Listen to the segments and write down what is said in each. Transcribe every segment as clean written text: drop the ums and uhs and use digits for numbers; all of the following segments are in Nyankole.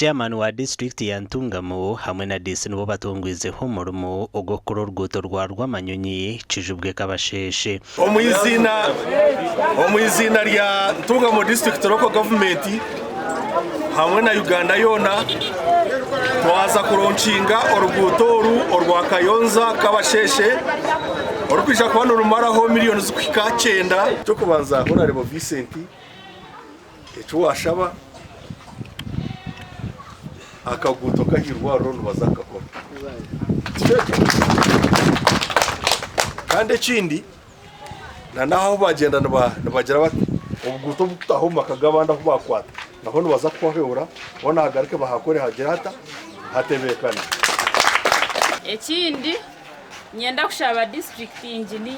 Chairman wa disiturikiti ya Ntungamo hamwe na DC nibo batongwizeho omurimo ogw'okukora oruguuto rwa Rwamanyonyi, Kijubwe Kabasheeshe. Omu eiziina rya Ntungamo District Local Government hamwe na Uganda yoona, twaza kuronkinga oruguuto oru orwa Kayonza Kabasheeshe orukwija kuba nirumaraho miriyoni zirikuhika kyenda. Eky'okubanza Honarebo Vincent eki waashaba akaguuto k'ahairwariro nibaza kukakora. Tikyo ekyo? Kandi ekindi na n'aho bagyenda nibagira bati obuguuto obukutaha omu maka g'abandi ahu baakwata naho nibaza kuhahwera hoona hagaruke bahakore hagire hata hatebeekane. Ekindi niinyenda kushaba disiturikiti ingini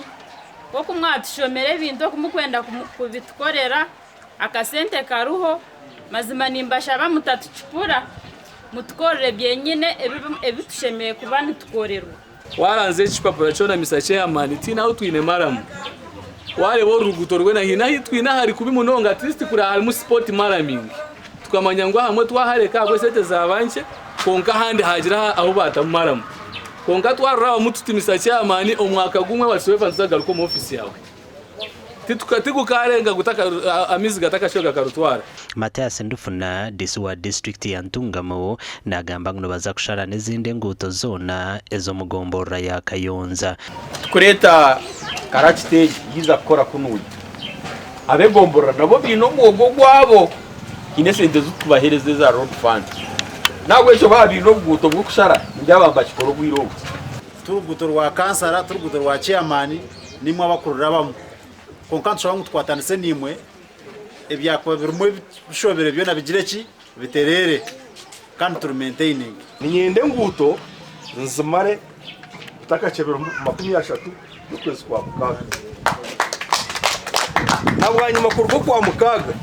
nk'oku mwatushomera ebintu oku murikwenda kubitukorera Akasente kariho, mazima nimbashaba mutatucupura, mutukorere byenyine ebi tushemereire kuba nitukorerwa. Waranzya eki kipapura kyona Mister Chairman tihaine ahu twine maramu. Wareeba oru ruguuto rwena haine ahu twine ahari kubi munonga at least kuriya harimu spot maraming tukamanya ngu ahamwe twahareka ahabw'esente zaaba nkye kwonka ahandi hagira ahu baatamu maramu. Kwonka twarora abamwe tuti Mister Chairman omwaka gumwe whatsoever nituza kugaruka omu office yaawe. Tigukarenga amaizi gatakashwe gakarutwara. Mathias Ndufuna, DC wa disiturikiti ya Ntungamo nagamba ngu nibaza kushara n'ezindi enguuto zoona ez'omu gomborora ya Kayonza. Tukureeta karakita egi yiiza kukora kunuya. Ab'egomborora nabo baine omwogo gwabo, haine esente ezi tukubaheereza eza road fund. N'ahabw'ekyo baaba baine obuguuto bw'okushara nindeeba nibakikora obwire obu. Ti ruguuto rwa kansara, ti ruguuto rwa chairman, nimwe abakururabamu. Kwonka nitushaba ngu tukwatanise naimwe, ebyakuba birimu ebishobire byona bigire ki? Bitereere kandi turi maintaining. Niinyenda enguuto nzimare ntakakyebeire 30 y'okwezi kwa mukaaga. Na bwanyima kuruga okwa mukaaga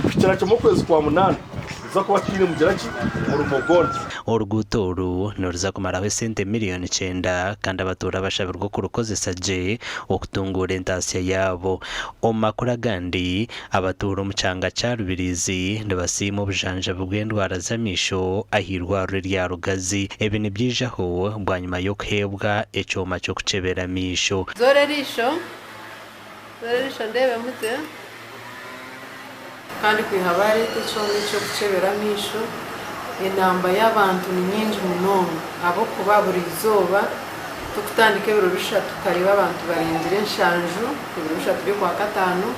kuhikira kimwe okwezi kwa munaana nituza kuba tutaine mugira ki? Murimo gwona. Oruguuto oru niruza kumaraho esente miriyoni kyenda kandi abatuura bashabirwe okurukozesa gye okutunguura entaasya yaabo. Omu makuru agandi, abatuura omu kyanga kya Rubirizi nibasiima obujanjabi bw'endwara z'amaisho ah'eirwariro erya Rugazi. Ebi nibyijaho bwanyima y'okuheebwa ekyoma ky'okukyebera amaisho. Zoora eriisho, zoora eriisho ndeebemu gye. Kandi kwiha baareeta ekyoma eky'okukyebera amaisho, enamba y'abantu ni nyingi munonga ahabw'okuba buri izooba turikutandika ebiro bishatu tukareeba abantu barengire enshanju, ebiro bishatu by'okwakataano,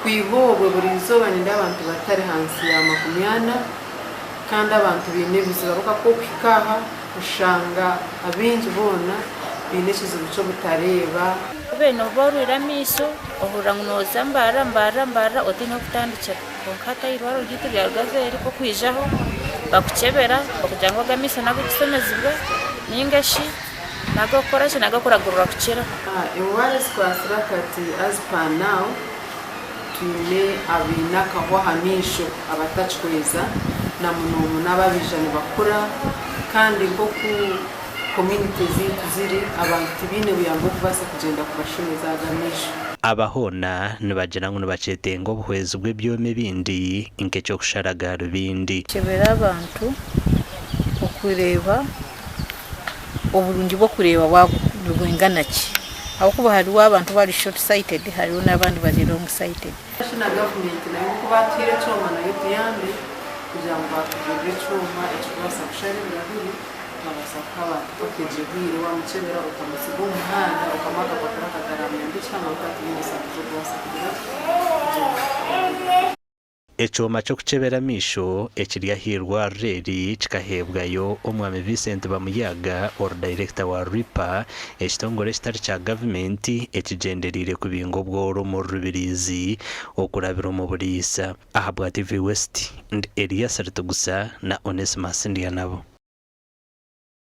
kwiha obwo buri izooba nindeeba abantu batari ahansi ya makumyana kandi abantu baine ebizibu ahabw'okuba ku orikuhika aha oshanga abaingi boona baine ekizibu ky'obutareeba. Ku obaire nooba orwaire amaisho, ohurira ngu nooza Mbarara, Mbarara, Mbarara otaine h'okutandikira. Kwonka hati aha irwariro ryaitu rya Rugazi eri ku okwijaho bakukyebera bakugira ngu ago amaisho n'ag'okushemezibwa nainga shi n'ag'okukora ki n'ag'okuragurwa kukira. Endwara ezikwatsire akati as per now twine abaine akahwa aha maisho abatakihweza na munoomuno abo abaija nibakura kandi nk'oku community zaitu ziri abantu tibaine buyambi okubaasa kugyenda kubashemeza aga maisho. Aba hoona nibagira ngu nibakyetenga obuhwezi bw'ebyoma ebindi nk'eky'okushara garubindi. Kyebera abantu okureeba oburungi bw'okureeba nibwingana ki ahabw'okuba hariho abantu abari short sighted hariho n'abandi bari long sighted. Shi na gavumenti nayo nk'oku baatuhaire ekyoma nayo etuyambe kugira ngu baatugurire ekyoma ekirikubaasa kushara ebirahuri tukabaasa kuha abantu package ehweire waamukyebera okamutsiga omu muhanda okamuha akapapura akataramuyambe ekihanga ahabw'okuba tibaine sente z'okubaasa kugira ki kugyenda kukagura. Ekyoma ky'okukyebera amaisho ekiri ah'eirwariro eri kikaheebwayo Omwami Vincent Bamuyaga ori dayirekita wa RIPA, ekitongore ekitari kya gavumenti ekigyendereire kubinga obworo omuri Rubirizi okurabira omu buriisa. Ahabwa TV West, ndi Elias Ritugusa na Onesmus Ndyanabo.